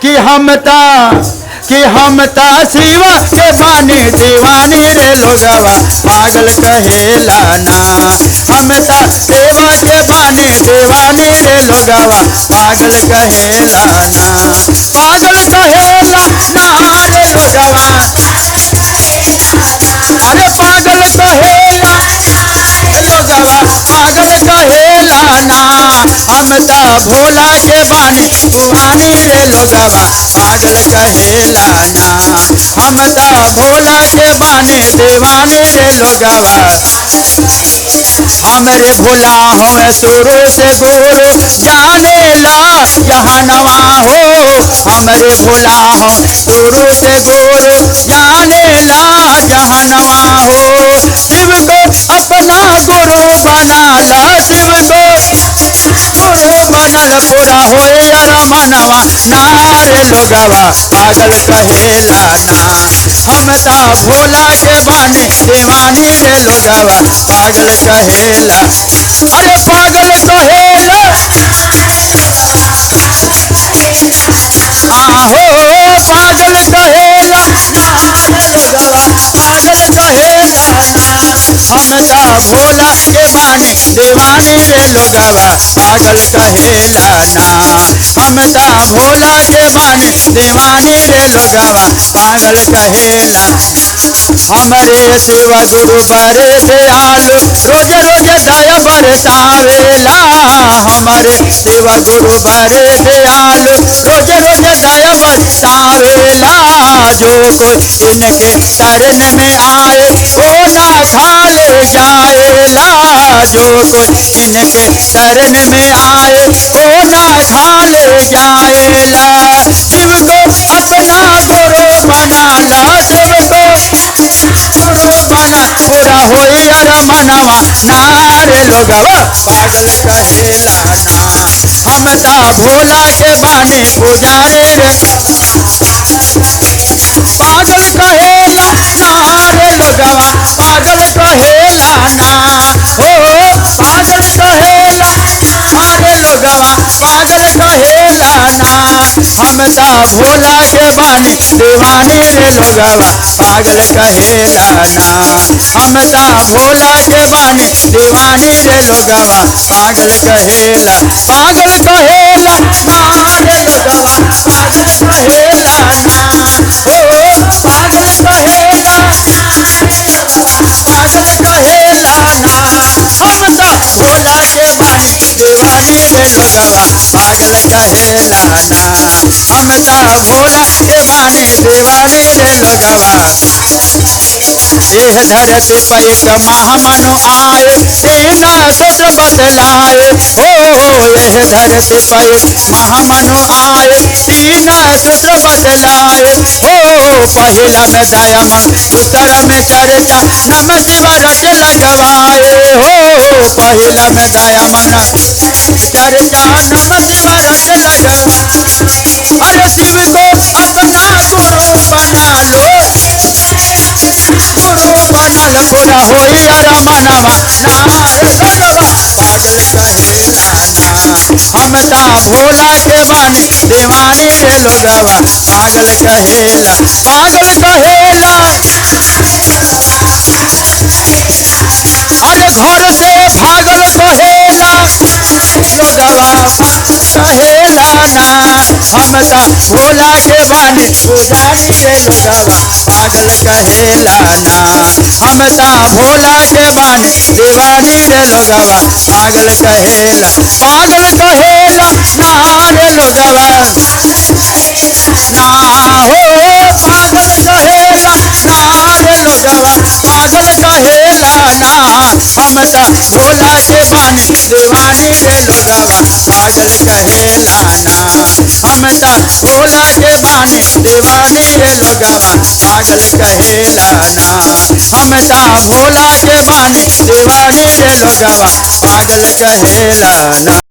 कि हम ता शिवा के बानी दीवानी रे लोगवा पागल कहेला ना। हम ता शिवा के बानी दीवानी रे लोगवा पागल कहेला ना। पागल कहेला ना रे लोगवा, अरे पागल कहेला लोगवा पागल कहेला ना। हम ता भोला के बानी दीवानी रे लोगवा पागल कहेला ना। हम ता भोला के बानी दीवानी रे लोगवा। हमरे भोला हो शुरू से गुरु जाने ला जहनवा हो। हमरे भोला हो शुरू से गुरु जाने ला जहनवा हो। शिव को अपना गुरु बना ला, शिव को गुरु बनल पूरा हो यार मनवा नारे लोगवा पागल कहेला ना। हम ता भोला के बानी दीवानी रे लोगवा पागल कहेला। अरे पागल कहेला आहो, पागल कहेला लोगवा पागल कहेला ना। हम ता भोला के बानी दीवानी रे लोगवा पागल कहेला ना। हम ता भोला के बानी दीवानी रे लोगवा पागल कहेला। हमरे शिव गुरु बड़े दयालु रोज रोज दया बरसावेला। हमारे शिव गुरु बड़े दयालु रोज रोज दया बरसावेला। जो कोई इनके शरण में आए वो ना खाले जाएला। जो कोई इनके शरण में आए वो ना खाले जाएला। शिव को अपना गुरु बना ला, शिव को गुरु बना पूरा हो यार मनवा नारे लोगवा पागल कहेला ना। हम ता भोला के बानी पुजारी रे पागल कहेला ना रे लोगवा पागल कहेला ना। हो पागल कहेला ना रे लोगवा पागल कहेला ना। हम ता भोला के बानी दीवानी रे लोगवा पागल कहेला ना। हम ता भोला के बानी दीवानी रे लोगवा पागल कहेला। पागल कहेला ना रे लोगवा पागल कहेला ना। हो पागल कहेला पागल कहेला ना। हम ता भोला के बानी दीवानी रे लोगवा पागल कहेला ना। हम ता भोला के बानी दीवानी रे लोगवा। एह धरती पर एक महामनु आए तीन सूत्र बतलाए। हो एह धरती पर एक महामनु आए तीन सूत्र बतलाए। हो पहिला में दया मन दूसरा में चर्चा नम शिव रट लगवाए। हो पहिला में दया मन चर्चा नम शिव रट लगवाए। अरे शिव को अपना गुरु बना लो, गुरु बनल पूरा हो यार मनवा नारे लोगवा पागल कहेला ना। हम ता भोला के बानी दीवानी रे लोगवा पागल कहेला। पागल कहेला अरे घर से भागल कहेला लोगवा कहेला ना। हम ता भोला के बानी पुजारी रे लोगवा पागल कहेला ना। हम ता भोला के बानी दीवानी रे लोगवा पागल कहेला। पागल कहेला ना रे लोगवा ना। हो पागल कहेला ना रे लोगवा पागल कहेला ना। हम ता भोला के बानी दीवानी रे लोगवा पागल कहेला ना। हम ता भोला के बानी दीवानी रे लोगवा पागल कहेला ना। हम ता भोला के बानी दीवानी रे लोगवा पागल कहेला ना।